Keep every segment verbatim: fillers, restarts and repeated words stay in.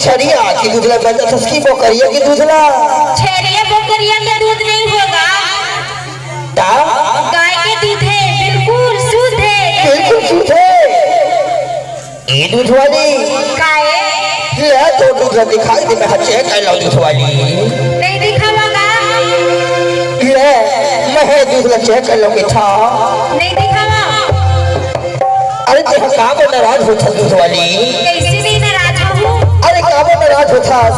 छेरिया के दूध ला बेचत हस कि बोकरिया के दूध ला? छेरिया बोकरिया के दूध नहीं होगा। ता? गाय के दूध है, बिल्कुल शुद्ध है। बिल्कुल शुद्ध है। ए दूध वाली। काए? ले तो दूध ला दिखाई दे, मैं ह चेक कर लूं दूध वाली। नहीं दिखावागा। ले, मैं ह दूध ला चेक कर लूं कि था। नहीं दिखावा। अरे तेहा काबर नाराज होथस दूध वाली? कैसे नहीं नाराज होहूं? अरे काबर नाराज होथस?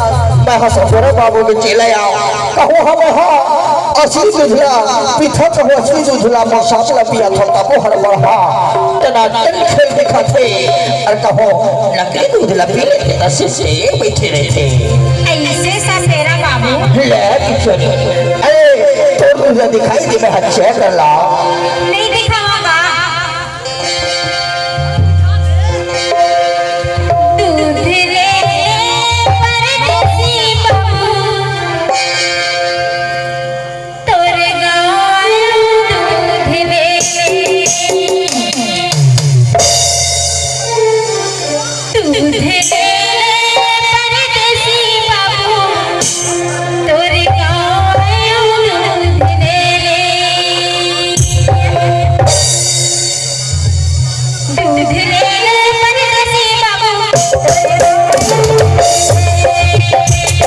मैं ह सफोरा बाबू के चेला आंव। कहूं हम ह असली दूध ला पीथंव, कहूं असली दूध ला मोर सांप ला पियाथंव तभो हर बढ़ा। टनाटन खेल दिखाथे। अरे कहूं नकली दूध ला पी लेथे त से बइठे रहिथे। ऐसे सफेरा बाबू। ले किशोरी। अरे तोर दूध ला दिखाई दे, मैं ह चेक कर लूं। नहीं दिखावागा। दूध ले परदेसी बाबू, तोर गाय दूध ले। दूध ले परदेसी बाबू, तोर गाय दूध ले। दूध ले परदेसी बाबू, दूध ले ले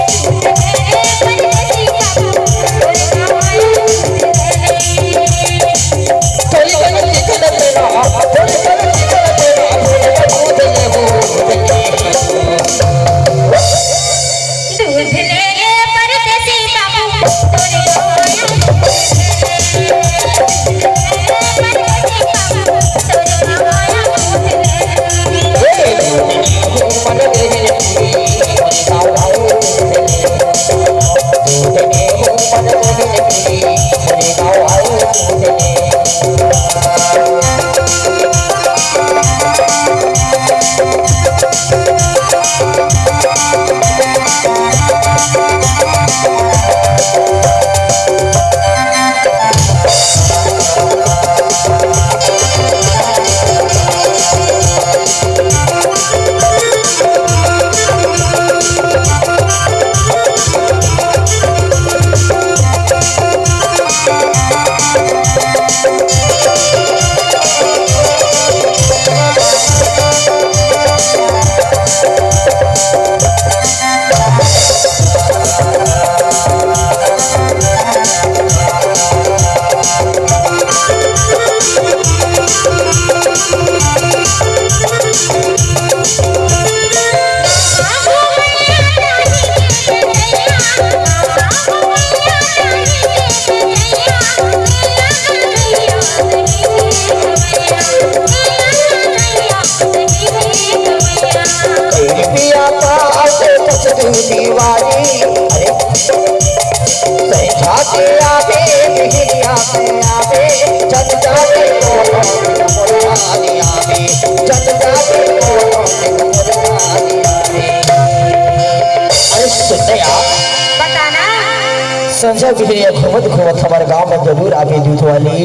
परदेसी बाबू, तोरे गाय दूध ले। अरे सुन ना यार। बताना। संझा बिहनिया घूमत घूमत हमर गांव में जरूर आबे दूध वाली।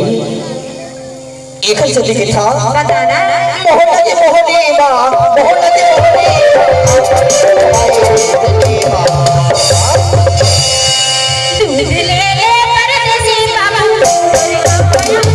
एखर सेती कहिथंव। बताना। मोहन के मोहनी मां, मोहन के मोहनी मां। दूध ले ले परदेसी बाबू, तोरे गांव आया दूध ले ले।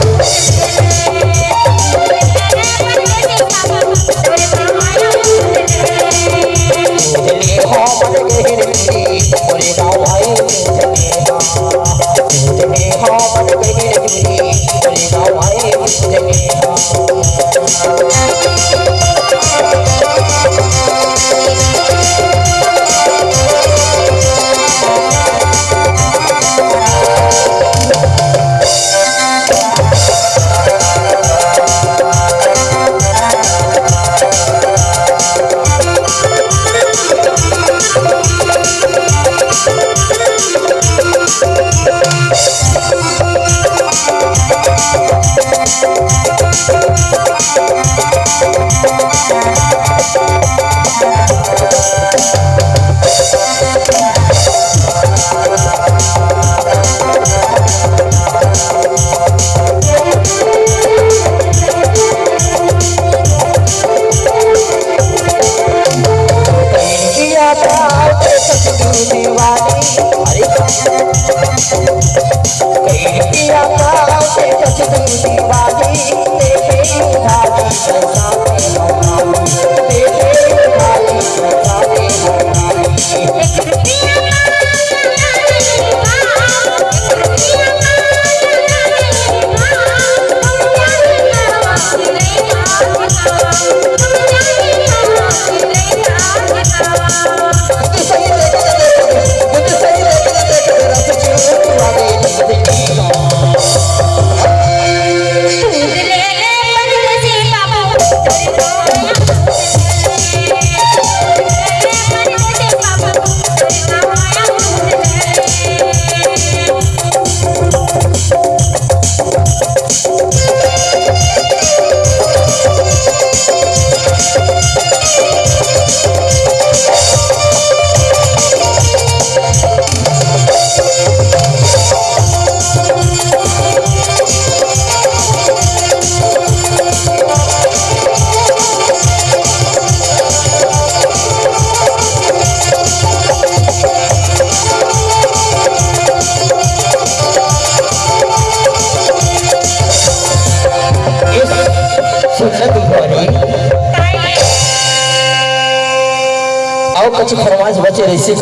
कुछ फरमाइश बचे रहिसे।